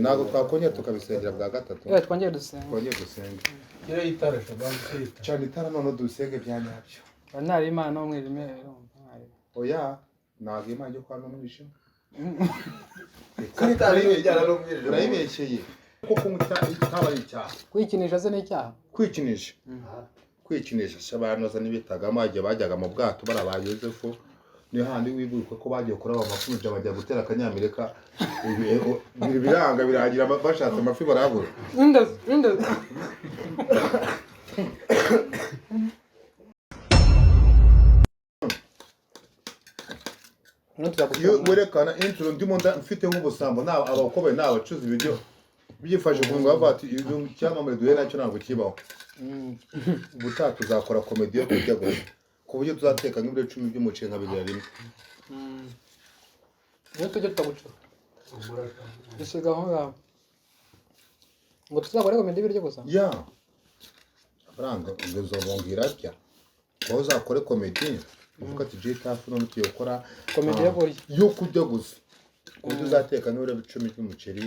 Ntabwo twakongera tukabisengera bwa gatatu? Reka twongere dusenge. Twongere dusenge. Kiriya itara shabanza ushyira. Cana itara none dusenge bya nyabyo. Ntari Imana n'umwijima urumva, ntari. Oya, ntabwo Imana ijya kwa n'umwijima. Satani ijyana n'umwijima. Urayibeshyeye kuko kunywa itabi ari icyaha. Kwikinisha se ni icyaha? Kwikinisha, kwikinisha se abantu baza n'ibitagamo igihe bajyaga mu bwato bari aba Yosefu, niyo handi wibuka ko bagiye kuraba amafi, mugihe bajya gutera akanyamerika, biranga birangira bashatse amafi barabura. Windows, Windows. Noneho Iyo tuzagushyira werekana intro ndimo mfite nk'ubusambo, naba abakoboyi ni abacuza ibiryo byifashe ku ngo bavuga ati ibyo cyamamare duhe nacyo ntabwo kibaho. Ubutaha tuzakora comedy yo kurya gusa, ku buryo tuzateka nk'ibiro 10 by'umuceri nkabirira rimwe. Niyo tujya tutagucura dusiga aho ngaho ngo tuzakore comedy y'ibiryo gusa. Ya amafaranga ngo nzobonga irarya, wowe uzakore comedy uvuga ati jitafu none tugiye gukora Comedy yo kurya. Yo kurya gusa, ku buryo uzateka nk'ibiro 10 by'umuceri,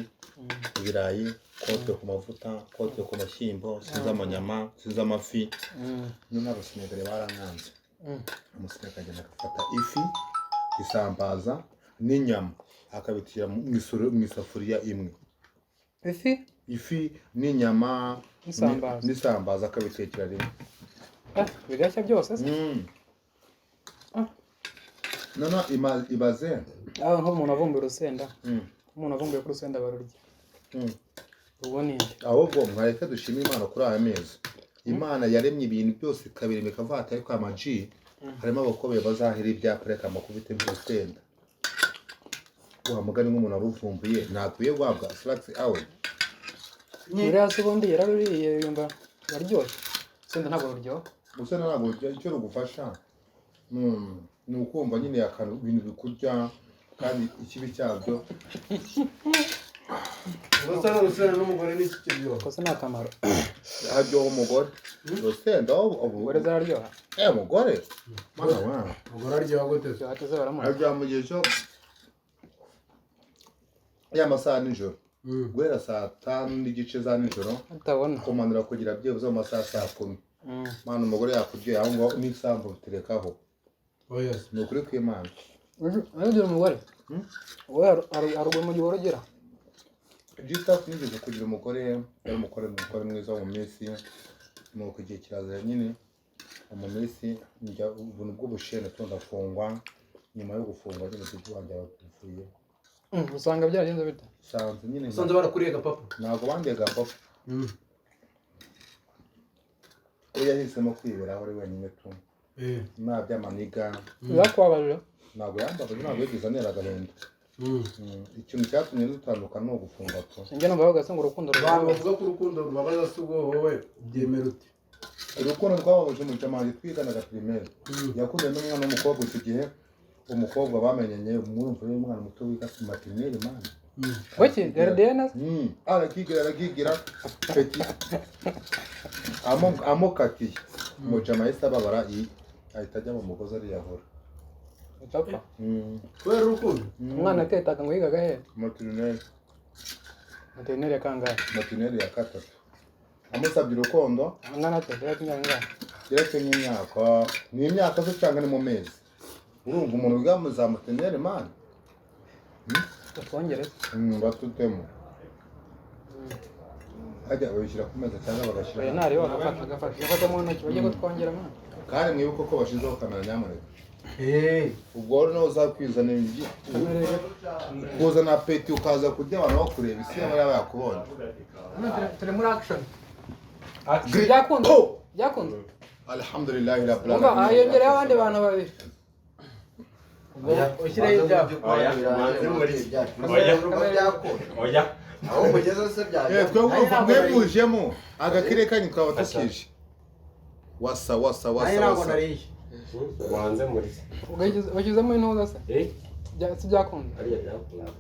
ibirayi kote ku mavuta, kote ku mashyimbo, sinzi amanyama, sinzi amafi. None abasenegare barankanze. Umusenegare akagenda agafata ifi, isambaza n'inyama akabitira mu isafuriya imwe. Ifi? Ifi n'inyama. N'isambaza. N'isambaza akabitekera rimwe. Eh, bigashya byose se? None ibaze. Aho nk'umuntu avumbuye urusenda, umuntu avumbuye ko urusenda barurya, ubwo ni nde? Ahubwo mwareke dushime Imana kuri aya mezi. Imana yaremye ibintu byose ikabirema ikavuga ati ariko amaji harimo abakomeye bazahera ibyapa, reka amakubite by'urusenda. Wa mugani nk'umuntu waruvumbuye ntakwiye guhabwa salakisi awe? Buriya se ubundi yararuriye yumva ruraryoshye? Urusenda ntabwo ruryoha. Urusenda ntabwo ruryoha. Icyo rugufasha ni ukumva nyine akantu ibintu bikurya, kandi ikibi cyabyo Urusenda, urusenda n'umugore ni iki kiryoha? Kose ni akamaro. Haryoha umugore urusenda ubu. Umugore zararyoha. Eh, umugore mwana wa Umugore aryoha gute se? Ryoha tuze baramuha. Aryoha mu gihe cyo ya masaha nijoro, guhera saa 5:30 za nijoro utabona kumanura kugira byibuze mu masaha saa 10. Mwana, umugore yakuryoheye aho ngaho n'isambu biterekaho. Oya se. Ni ukuri kw'Imana. Ugira umugore wowe haruguru mu gihe ugira. Gitafu nigeze kugira umugore, yari umugore mwiza wo mu minsi, nuko igihe kirazira nyine mu minsi njya ubuntu bw'ubushene tu ndafungwa. Nyuma yo gufungwa nyine tuzi wanjye aravuye. Usanga byaragenze bite? Sanze nyine Usanze barakuriye gapapa. Ntabwo bandega papa. We yahisemo kwiberaho ari wenyine tu. Nta by'amaniga. Bizakubabarira? Ntabwo yambabaje, ntabwo yigeze anera agahinda. Ikintu cyatumye dutandukana ni ugufunga tu. Njye numva bavuga se ngo urukundo Abantu rubabaza. bavuga ko urukundo rubabaza si ubwo wowe ubyemera ute? Urukundo rwababaje umujama twiganaga primaire, yakundanye n'umwana w'umukobwa. Icyo gihe umukobwa bamenyanye, umwumva y'umwana muto wiga ku maternelle man. Kuki RDN se? Arakigira arakigira peti amukatiye, umujama yahise ababara, ahita ajya mu mugozi ariyahura. Utapfa. Kubera urukundo. Umwana atetaga ngo yigaga he? Maternelle. Materineri ya kangahe? Maternelle ya gatatu, amusabye urukundo. Angana ate? Yari afite imyaka ingahe? Keretse nk'imyaka, ni imyaka se cyangwa ni mu mezi? Urumva umuntu wiga mu za maternelle man. Utwongere se. Batutemo hajya babishyira ku meza cyangwa bagashyira Oya, ntareba agafata agafata agafata mu ntoki bajye kutwongera mwana. Kandi mwibuke ko bashyizeho kamera, nyamuneka. Eh. Ubwo rero nawe uzakwizana kuzana peti ukaza kurya abantu bakureba, isi yaba yaba yakubonye. Hano turi muri action. Byakunze, byakunze. Alhamdulillahi rabbil Umva alamin. hiyongereyeho abandi bantu babiri. Ushyireho ibyapa. Oya, manze muri. Oya. Oya. Aho mugeze se Eh, byajya? twebwe urumva mwe mujemo agakire kanyu twaba tukije wasa wasa Nanjye wasa ntabwo wasa. nariye. Wanze muri. Washyizemo intuza se? Eh? Si byakunze. Ariya byakunda.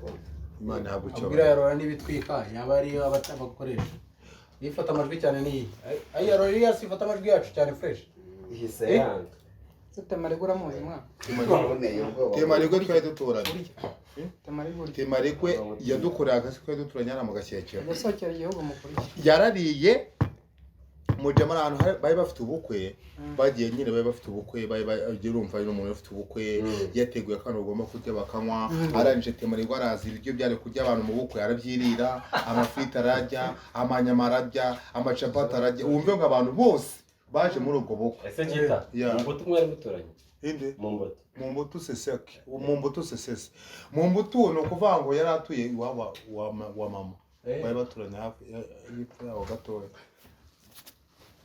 Imana ihabwe Abwira icyubahiro. yarora n'ibitwika yaba ariyo abakoresha. Ifata amajwi cyane niyi. Ayi yarora iriya si ifata amajwi yacu cyane fresh. Ihise yanga. Temarigwe uramuzi mwana? Waboneye ubwoba. Temarigwe twari duturanye. Temarigwe urya. Temarigwe yadukoreye akazi, twari duturanye hano mu Gashyekero. Gusohokera igihugu mukurya. Yarariye mujama ahantu bari bafite ubukwe, bagiye nyine, bari bafite ubukwe, bari bagiye, urumva ari umuntu ufite ubukwe yateguye akantu bagomba kurya bakanywa. Arangije Temarigwe araza, ibiryo byari kurya abantu mu bukwe arabyirira, amafiriti ararya, amanyama ararya, amacapati ararya. Wumve ngo abantu bose baje muri ubwo bukwe. Ese Gita, Yeah. mu mbuto mwari muturanye? Inde? Mu mbuto. Mu mbuto seseke, mu mbuto sesese, mu mbuto ni ukuvuga ngo yari atuye iwabo wa mama, bari baturanye hafi y'epfo yaho gatoya.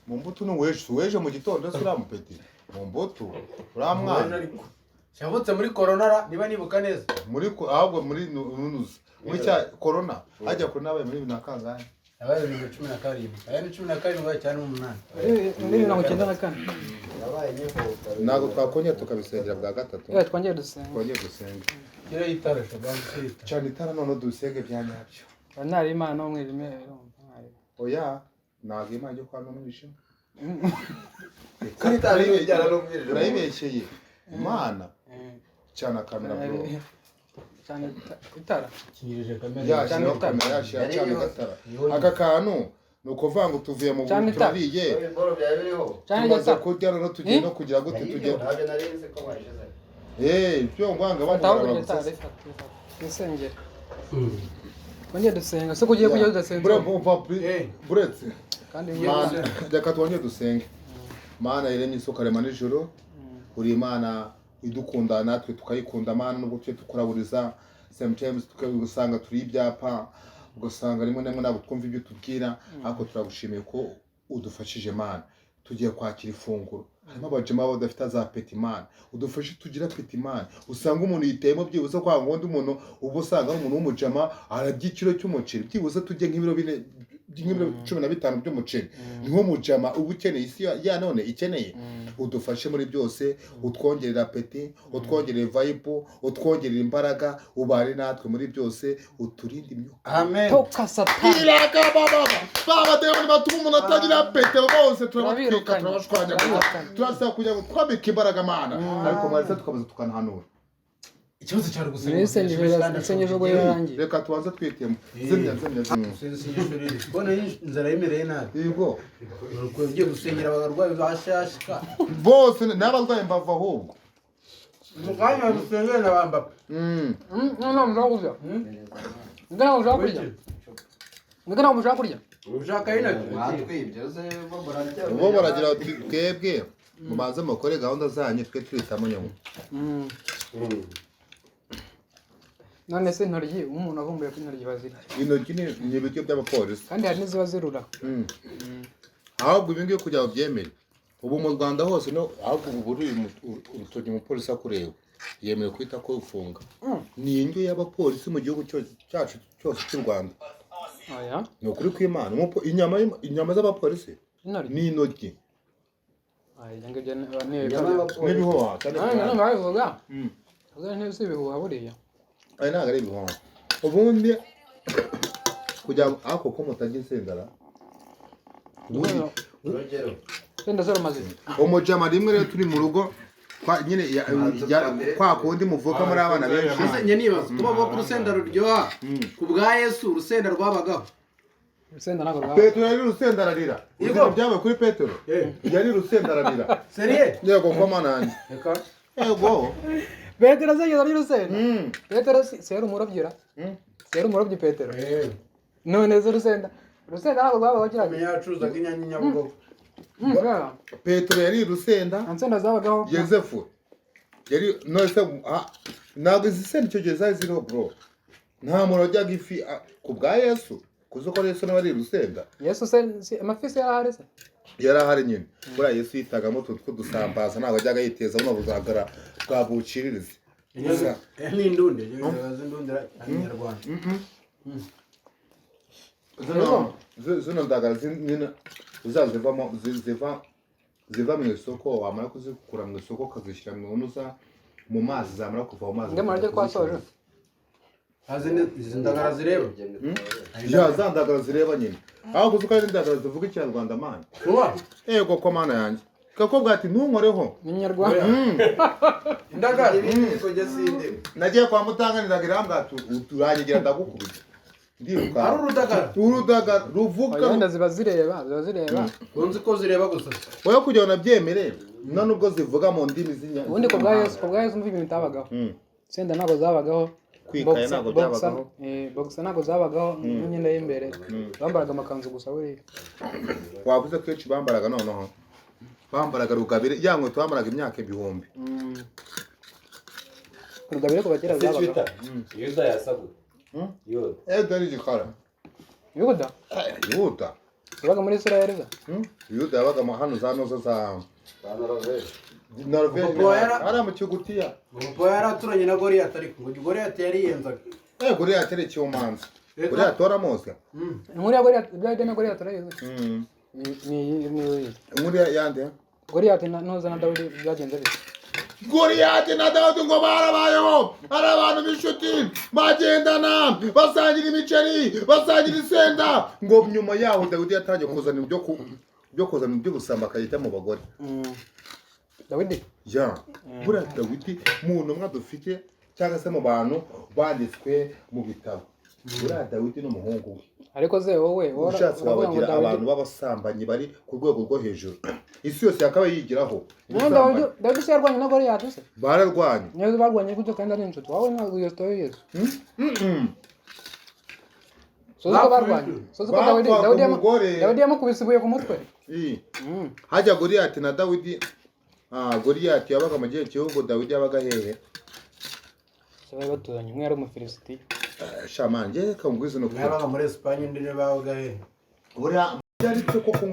Mu mbuto ni uwejo, uwejo mu gitondo se uriya mupeti mu mbuto uriya mwana. Yavutse muri corona ra, niba nibuka neza. Muri ahubwo muri nunuza muri cya corona, hajya corona yabaye muri 2000 na kangahe? Yabaye 2017, aya ni 17 cyane 8. Muri 94. Yabaye nyivuka. Ntabwo twakongera tukabisengera bwa gatatu? Reka twongere dusenga. Twongere dusenge. Kiriya itara shabanza usita. Cana itara none dusenge bya nyabyo. Ntari Imana n'umwijima urumva, ntari. Oya, ntabwo Imana ijya kwa n'umwijima. Satani ijyana n'umwijima. Urayibeshyeye Imana. Cana kamera, bro. Cyane itara. Kinyirije kamera. Yashyiraho kamera, yashyira cana gatara aka kantu, ni ukuvuga ngo tuvuye mu Cana itara. turariye. Ibiboro byari biriho. Cyane Tumaze itara. kurya noneho tugiye no kugira gute, tugiye Ntabyo nari nzi ko bayishize. Eh, ibyo ngwanga Fata aho kurya bamubara. itara, rifata rifata. Twisengere. Twongere dusenga. Se kugiye kujya tudasenze? Bure mva. Eh. Buretse. Kandi Mana, reka twongere dusenge. Mana iremye isi ukarema nijoro, uri Imana idukunda natwe tukayikunda. Mana, nubwo tujye tukuraburiza sometimes, ugasanga turi ibyapa, ugasanga rimwe na rimwe ntabwo twumva ibyo tubwira, ariko turagushimiye ko udufashije. Mana, tugiye kwakira ifunguro, harimo abajema badafite za appétit. Mana, udufashe tugire appétit. Mana, usanga umuntu yiteyemo byibuze kwa ngo undi muntu uba usanga ari umuntu w'umujama ararya ikiro cy'umuceri, byibuze tujye nk'ibiro 4, nk'ibiro 15 by'umuceri, niho mujama uba ukeneye isi ya none ikeneye. Udufashe muri byose, utwongerera appétit, utwongerera vibe, utwongerera imbaraga, ubane natwe muri byose, uturinde imyuka. Amen. Toka Satani. Iraka baba baba demoni batuma umuntu atagira appétit bose turabatwika. Turabirukanye. Turabashwanya. Turabirukanye. Turasaba kugira ngo twambike imbaraga, Mana, ariko mwaretse tukabaza tukanahanura. Ikibazo cyari gusenga. Muri isengesho ubwo yarangiye. Reka tubanze twitemo. Zimya, zimya, zimya. Gusenga isengesho riri kubona inzara yemereye nabi. Yego. Nuko ugiye gusengera abarwayi bashashika. Bose n'abarwaye imbavu ahubwo. Mu kanya dusengere na bamba. No, mushaka kurya. Mbwa ntabwo ushaka kurya. Mbwa ntabwo mushaka kurya. Ushaka yina. Mwatwibye se bo murarya. Bo baragira bati twebwe mubanze mukore gahunda zanyu, twe tuhitamo nyuma. None se intoryi, umuntu avumbuye ko intoryi bazirya? Intoryi ni ibiryo by'abapolisi. Kandi hari n'iziba zirura. Ahubwo ibi ngibi kugira ngo byemere ubu mu Rwanda hose, no ahubwo ubu buri urutoki umupolisi akureba yemerewe guhita kurufunga. Ni indyo y'abapolisi mu gihugu cyose cyacu cyose cy'u Rwanda. Oya. Ni ukuri kw'Imana. Inyama z'abapolisi Intoryi. ni intoryi. Ay, ibyo ngibyo ni Inyama y'abapolisi. N'ibihoha cyane Ah, cyane. none babivuga. Uza ntibisi ibihuha buriya. Aya ntabwo ari ibihoha ubundi kugira ngo ako ko mutajya insendara ubundi. Urugero. Wenda zoro maze. Umujama rimwe rero turi mu rugo nyine kwa kundi muvuka muri abana benshi. Ese njye nibaza kuba bavuga ko urusenda ruryoha, ku bwa Yesu urusenda rwabagaho? Urusenda ntabwo rwaba. Petero yari urusenda ararira. Yego. Ibintu byabaye kuri Petero, yari urusenda ararira. Sérieux? Yego, kwa manange. Reka. Yego. Petero se yari urusenda? Petero si yari umurobyi ra? Si yari umurobyi Petero? None se urusenda ntabwo rwabaho kiriya gihe. Menya yacuruzaga inyanya i Nyabugogo. Kubera Petero yari urusenda. Nta nsenda zabagaho. Yosefu yari, none se ntabwo izi senda icyo gihe zari ziriho, bro. Nta muntu wajyaga ifi ku bwa Yesu, kuzi ko Yesu nawe ari urusenda. Yesu se amafi se yari ahari se? Yari ahari nyine. Buriya Yesu yitagamo utuntu tw'udusambaza, ntabwo yajyaga yiteza buno buzagara bwa buciririze. Ni indunde, indunde nyarwanda. Zino ndagara nyine zizazivamo ziva mu isoko, wamara kuzikura mu isoko ukazishyira mu ntuza mu mazi, zamara kuva mu mazi Nde murarya twasoje. Izi ndagara zireba. Ya za ndagara zireba nyine, aho kuzi ko ari indagara zivuga ikinyarwanda, mana. Kuba Yego ko mana yanjye. Kakobwa ati ntunkoreho. Ni inyarwanda. Indagara. Ibindi ko njye sindimo. Nagiye kwa Mutanganiraga, irambwira ati uranyigira ndagukubita, ndiruka. Ari urudagara. Urudagara ruvuga. Wenda ziba zireba, ziba zireba. Nzi ko zireba gusa. Wowe kugira ngo nabyemere, nta nubwo zivuga mu ndimi z'inya. Ubundi ku bwa Yesu, ku bwa Yesu, umva ibintu bitabagaho. Senda ntabwo zabagaho. Kwikaya ntabwo byabagaho. Boxer ntabwo zabagaho n'imyenda y'imbere. Bambaraga amakanzu gusa buriya. Wavuze kenshi bambaraga, noneho bambaraga rugabire, ya nkweto bambaraga imyaka ibihumbi. Rugabire kuva kera Ese zabagaho. Twitter yuda yasaguye yuda. Yuda ni igikara. Yuda Yuda. yabaga muri Israel se? Yuda yabaga mu hano za nozo za Ba Norvège. Norvège. Ubwo hariya mu Kigutiya. Ngo yari aturanye na Goliyati, ariko ngo Goliyati yariyenzaga. Goliyati ari icyumanza. Reka. Goliyati waramuzi? Inkuru ya Goliyati, ibya Yuda na Goliyati urayizi? Ni iyi. Inkuru yande? Goliyati na ntuza na Dawidi byagenze bite? Goliyati na Dawudi ngo barabayeho ari abantu b'inshuti, bagendana, basangira imiceri, basangira isenda. Ngo nyuma yaho Dawidi yatangiye kuzana ibyo byo kuzana iby'ubusambo, akajya mu bagore. Dawidi. Ya, buriya Dawidi mu ntumwa dufite cyangwa se mu bantu banditswe mu bitabo, buriya Dawidi n'umuhungu we, Ariko se wowe ushatse uravuga ngo wabagira Dawidi abantu b'abasambanyi bari ku rwego rwo hejuru, isi yose yakabaye yigiraho None Dawidi ubusambanyi. Dawidi se yarwanye na Goliyati se? Bararwanye. Niyo barwanye gutyo kandi ari inshuti. Wowe ntabwo iyo story yize. Suzi ko barwanye. Suzi ko Dawidi Bapfaga Dawidi umugore. Dawidi yamukubise ibuye ku mutwe. Ii. Hajya Goliyati na Dawidi, Goliyati yabaga mu gihe gihugu, Dawidi yabaga hehe? Se bari baturanye, umwe yari Umufilisitiya. Shamange reka ngwize no Umwe yabaga muri Esipanye, undi niwe babaga he? Buriya byari cyo koko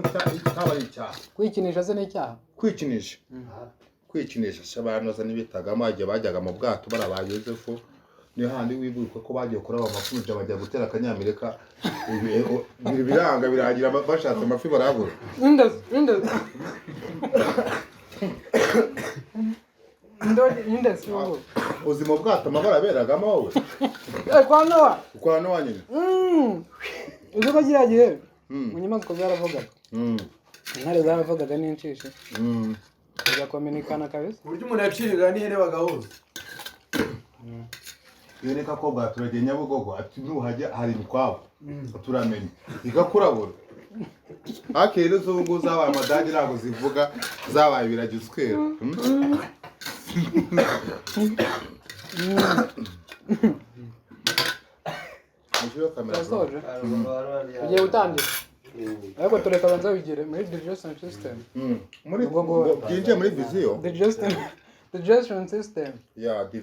cyaba ari icyaha. Kwikinisha se ni icyaha? Kwikinisha, kwikinisha se abantu basa n'ibitagamo igihe bajyaga mu bwato bari aba Yosefu, ni handi wibuka ko bagiye kuraba amafi, bajya gutera akanyamerika, biranga birangira bashatse amafi barabura. Windows, Windows. Windows, Windows. Ubu. Uzi mu bwato amabara aberagamo wowe? Kwa Nowa. Kwa Nowa nyine. Uzi ko kiriya gihe mu nyamaswa zaravugaga. Intare zaravugaga n'inshishi. Bigakominikana kabisa. Ku buryo umuntu yacirira n'ihene bagahuza. Iyo reka ko bwaturagiye Nyabugogo, ati nuhajya hari imikwabo turamenya igakurabura. Ariko rero z'ubu ngubu zabaye amadage, ntabwo zivuga, zabaye ibiragi uswera. Mushyire kamera. Turasoje. Ugiye gutangira. Ariko tureka banza wigire muri digestion system. Muri Ubwo ngo byinjiye muri viziyo. Digestion system. Ya.